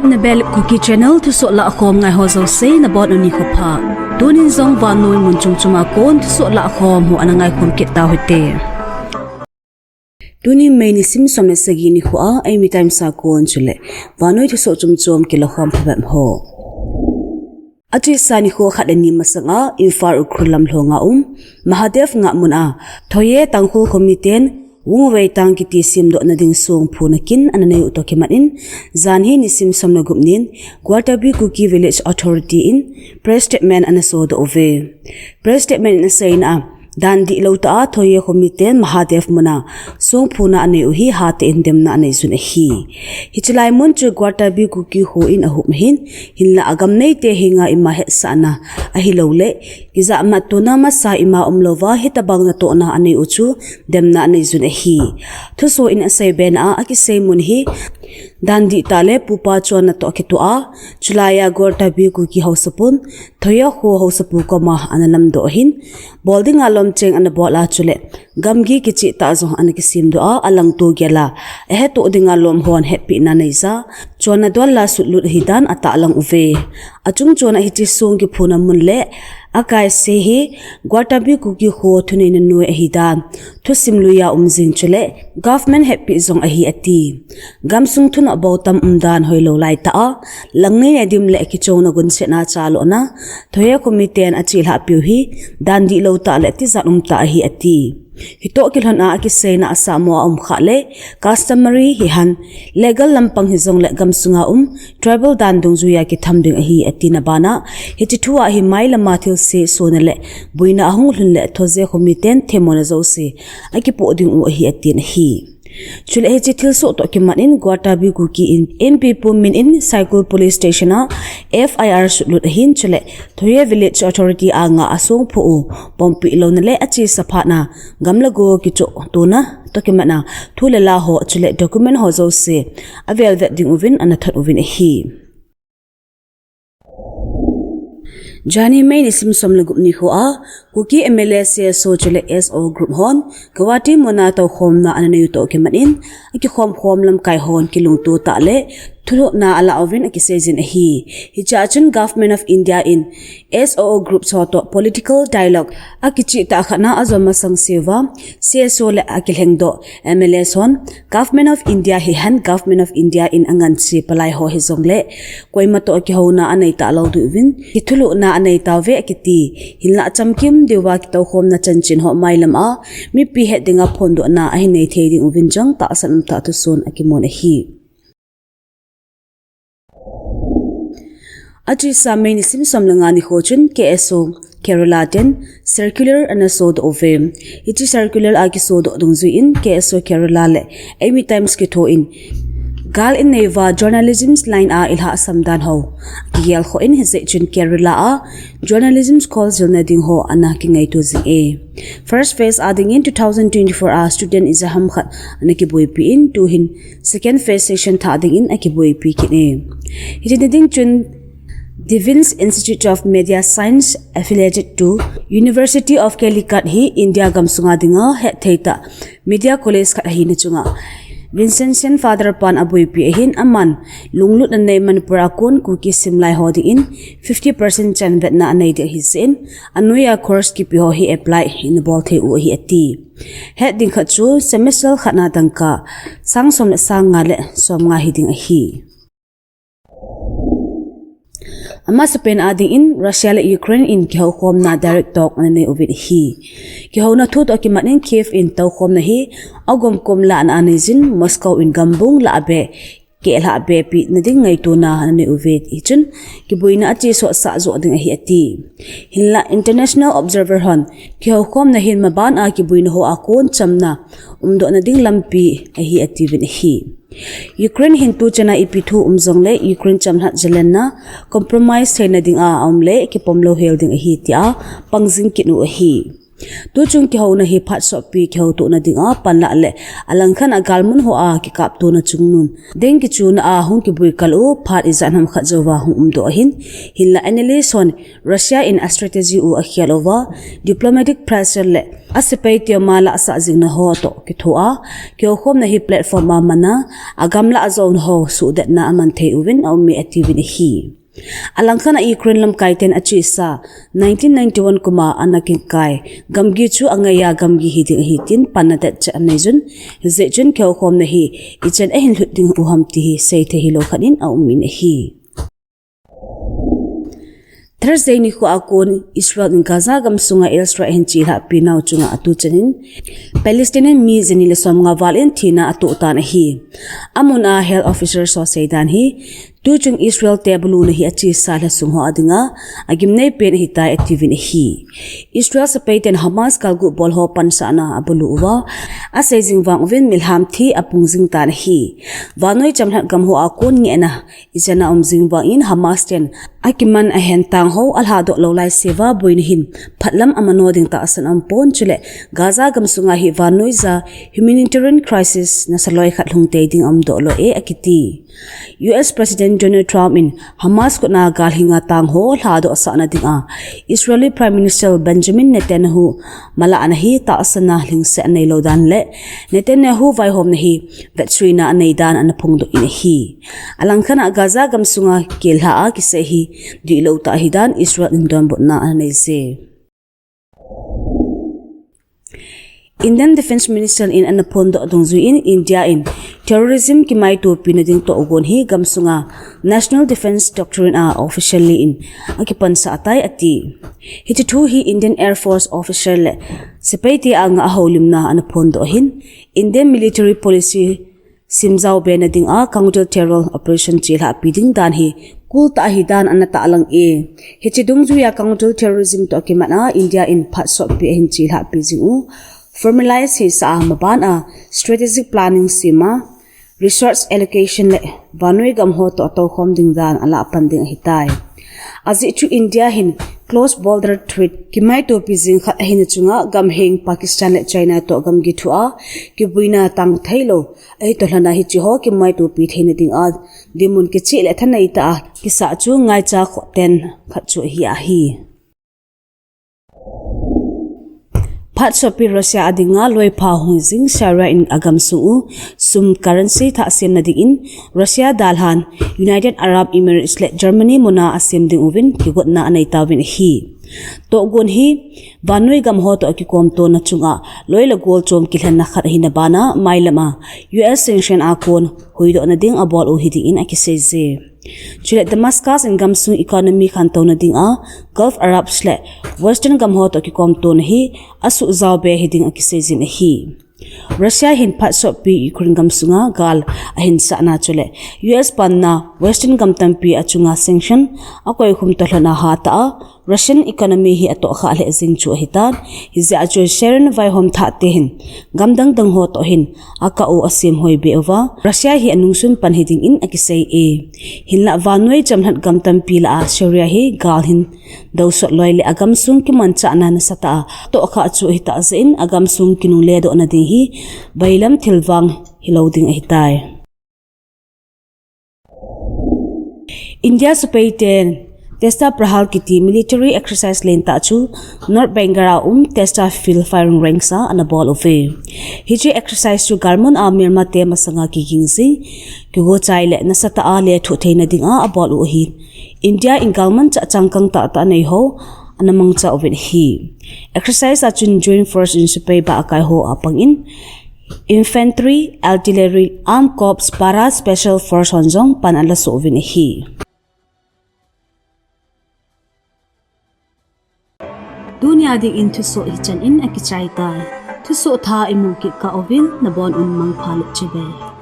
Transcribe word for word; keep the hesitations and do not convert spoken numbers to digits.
Nabel Kuki Channel thusoh lahkhom ngai ho jouse nabonun nikho pha. Tunin jong vannoi mun chom chom a kon thusoh lahkhom ho ana ngaikhom kit tauhite. Tuni May nisim som le sagi nikho a Eimi Times a kon chule vannoi thusoh chom chom kilakhom phabep ho. Achesa nikho khat le ni masanga Imphal Ukhrul lam lhonga um Mahadev ngahmun a Thoye Tangkhul khomiten Wungwei Tang kiti semdohna ding songphuna kin ana nei u toh kimat in, janhi nisim som le gup nin Gwaltabi Kuki Village Authority in press statement ana sodoh uve. Press statement in aseina a, dan dihlou tah a Thoye khomiten Mahadev muna songphuna anei u hi hatah in demna anei jun ahi. Hiche lai mun chu Gwaltabi Kuki kho in ahup ahin, hinlah agam neite henga ima hetsahna ahilouleh kijahmat tona masa ima umlouva hitobang natohna anei u chu demna anei jun ahi. Thusoh in asei bena a, akisei mun hi dan dihtah le pupa chonna toh kitoh a, chulaiya Gwaltabi Kuki haosapun Thoye kho haosapu koma ana lamdoh ahin, bol dinga lomcheng ana bol a, chule gamgi kichehtah jong ana kisemdoh a, alangto gel a ahetoh dinga lom hon hetpehna neija chonna dolla sutlut ahidan atahlang uve. Achung chonna hiche song kiphuna mun le akaise hi Gwaltabi Kuki kho thuneina noi ahidan thusim luia um jing chule government hetpeh jong ahi ati. Gamsung thunoh bou tam umdan hoilou laitah a, langneina dim le kichonna gunsetna chalhahna Thoye khomiten achelhah piu hi dan dihlou tah le tijat umtah ahi ati. Hitoh kilhon a akiseina a sahmo a um khah le customary hihen legal lampang hijongle gamsunga um tribal dan dungjuia kitham ding ahi atina bana, hiche thua hi mailama thilse sona le boina ahung lhun le Thoye khomiten themmona jouse akipoh ding u ahi atin ahi. Chule hiche thilsoh toh kimat in Gwaltabi Kuki in inpi pumin in Saikul Police Station a F I R sutlut ahin, chule Thoye Village Authority anga asongphu u pompeh louna le achesa phatna gamla go kichoh tona toh kimatna thu le la ho chule document ho jouse avelvet ding uvin ana thot uvin ahi. Janhi May nisim som le gup nikho a Kuki M L A, C S O chule S O group hon Guwahati muna toukhomna ana neiu toh kimat in, akikhomkhom lamkai hon kilungto tah le thulhuhna alah uvin akiseijin ahi. Hichea chun Government of India in S O O group ho toh political dialogue akichehtah khatna ajo masang seuva, C S O le akilhengdoh M L As hon Government of India hihen Government of India in anganse palai ho hijongle koima toh kihouna anei talou diuvin kithulhuhna anei tauve akiti. Hinlah chamkim diuva kitoukhomna chanchin ho mailam a mipi het dinga phondohna ahin nei thei ding uvin jong tahsan umtah thuson akimun ahi. Achesa May nisim som le nga nikho chun K S O Kerala ten circular ana sodoh uve. Hiche circular a kisodoh dungjuiyin K S O Kerala le Eimi Times kithoin gal in neiva journalism line a ilhahsam dan ho kigelkhoh in, hijeh chun Kerala a journalism kholjilna ding ho ana kingaito jing e. First phase a dingin two thousand twenty-four a student exam khat ana kiboipi in, tuhin second phase session thah dingin akiboipi kit e. Hiche ni ding chun Divins Institute of Media Science, affiliated to University of Calicut hi India gamsunga dinga hetthei tah media college khat ahina chunga Vincentian Father pan aboipi ahin, aman lunglutna nei Manipur a kon Kuki simlai ho dingin fifty percent chanvetna anei ding ahi jeh in, anoiya course kipe ho hi apply ana bol thei u ahi ati. Het ding khat chu semester khatna dangka sang som le sang nga le som nga hiding ahi. Amasapen a dingin Russia le Ukraine in kihoukhomna direct talk ana nei uvin ahi. Kihouna thu toh kimat in Kyiv in toukhomna hi agomkom lahna anei jin, Moscow in gambung lahbeh kehlhahbeh pina ding ngaitona ana nei uve, hichun kiboina achesohsah joh ding ahi ati. Hinlah international observer hon kihoukhomna hin maban a kiboina ho a kon chamna umdohna ding lampi ahi atiuvin ahi. Ukraine hin tuchan a ipi thu um jongle Ukraine chamlhat jalenna compromise theina dinga aum le kipomlou hel ding ahi tia pangjing kit u ahi. Tuchung kihouna hi phat sotpi kihoutohna dinga panlah le alangkhat a galmun hoa kikaptona chungnun ding kichuna a hung kibui kal u phat ijat ham khat jouva hung umdoh ahin, hinla analyst hon Russia in a strategy u akhel uva, diplomatic pressure le asepai teu ma lahsah jingna ho toh kithoa kihoukhomna hi platform a mana, agamlah a jouna ho suhdetna aman thei uvin aume atiuvin ahi. Alangkhat a Ukraine lamkaiten achesa nineteen ninety-one kuma ana kikai gamgi chu angaiya gamgi hiding ahi tin panna detcha aneijun, hijeh chun kihoukhomna hi ichan ahin lhut ding uham ti hi seithei hilou khat in aumin ahi. Thursday nikho a kon Israel in Gaza gamsunga airstrike ahin chelhahpi nau chunga atuchanin Palestinian mi jani le somnga val in thina atohtan ahi. Amun a health officer ho seidan hi, tuchung Israel te buluna hi achesa lhasung ho adinga agimnei pen ahitai atiuvin ahi. Israel sepaiten Hamas galguh bol ho pansahna abulu uva, asei jing vang uvin milham thi apung jingtan ahi. Vannoi chamlhat gam hoa kon ngehna ijana um jing vangin Hamas ten akiman ahentang ho alhadoh lou laiseuva boina hin phatlam amano ding tahsan aumpon, chule Gaza gamsunga hi vannoija humanitarian crisis nasaloi khat lhungtei ding aumdoh lou e akiti. U S President Donald Trump in Hamas khutna galhinga tang ho lhadohsahna dinga Israeli Prime Minister Benjamin Netanyahu malahna hi tahsanna lhingset aneilou dan le Netanyahu vaihomna hi vetsuina aneidan ana phongdoh in ahi. Alangkhat a Gaza gamsunga kelha a kisei hi dihlou tah ahidan Israel in donbutna aneije. Indian Defence Minister in ana phondoh dungjuiyin India in terrorism kimaitopina ding tohgon hi gamsunga National Defence Doctrine a officially in akipansah tai ati. Hiche thu hi Indian Air Force officer le sepaite anga ahoulimna ana phondoh ahin, Indian military policy simjaobena dinga counter terror operation chelhahpi ding dan hi kultah ahidan ana tahlang e. Hiche dungjuia counter terrorism toh kimat a India in phat sotpi ahin chelhahpi jing u formalize hisah a maban a strategic planning sema, resource allocation le vannoi gam ho toh toukhom ding dan alahpan ding ahitai. Ajeh chu India hin close border threat kimaitopi jing khat ahina chunga gamheng Pakistan le China toh gamgi thua kibuina tang theilou ahitoh lhona hiche ho kimaitopi theina dinga dinmun kicheh le thaneitah a kisah chu ngaicha khoh ten khat chu ahi ahi. Phat sotpi Russia adinga loipha hung jing Syria in agamsung u sum currency thah semna dingin Russia dalhan United Arab Emirates le Germany muna asem ding uvin kigotna aneitauvin ahi. Tohgon hi vannoi gam ho toh akikomtona chunga loi le gol chom kilhenna khat ahina bana mailama U S sanction a kon huhdohna ding abol u hidingin akiseije. Chule Damascus in gamsung economy khantouna dinga Gulf Arabs le Western gam ho toh kikomtona hi asuhjaobe hiding akiseijin ahi. Russia hin phat sotpi Ukraine gamsunga gal ahinsahna chule U S panna Western gam tampi achunga sanction akoikhum toh lhona hatah a Russian economy hi atohkhah lheh jing chu ahitan, hijeh a chu Syrian vaihom thahte hin gam dangdang ho toh hin akah u asemhoibe uva Russia hi anungsun pan hidingin akisei e. Hinla vannoi chamlhat gam tampi lah a Syria hi gal hin dousot loi le agamsung kimanchahna nasatah a tohkhah chu ahitah jeh in agamsung kinungledohna ding hi bailam thilvang hilou ding ahitai. India sepaiten Testa Prahar kiti military exercise lentah chu North Bengal a um Testa Field Firing Range a ana bol uve. Hiche exercise chu galmun a Myanmar te masanga kiging jing, kigochai le nasatah a lethuh theina dinga abol u ahi. India in galmanchah changkang tahtah aneiho ana mangcha uvin ahi. Exercise a chun Joint Force in sepai bah akai ho apangin Infantry, Artillery, Armed Corps, Para Special Force hon jong pan alasoh uvin ahi. Tunia dingin thusoh hichan in akichaitai. Thusoh thah imu kit kah uvin nabon un mangpha le chibai.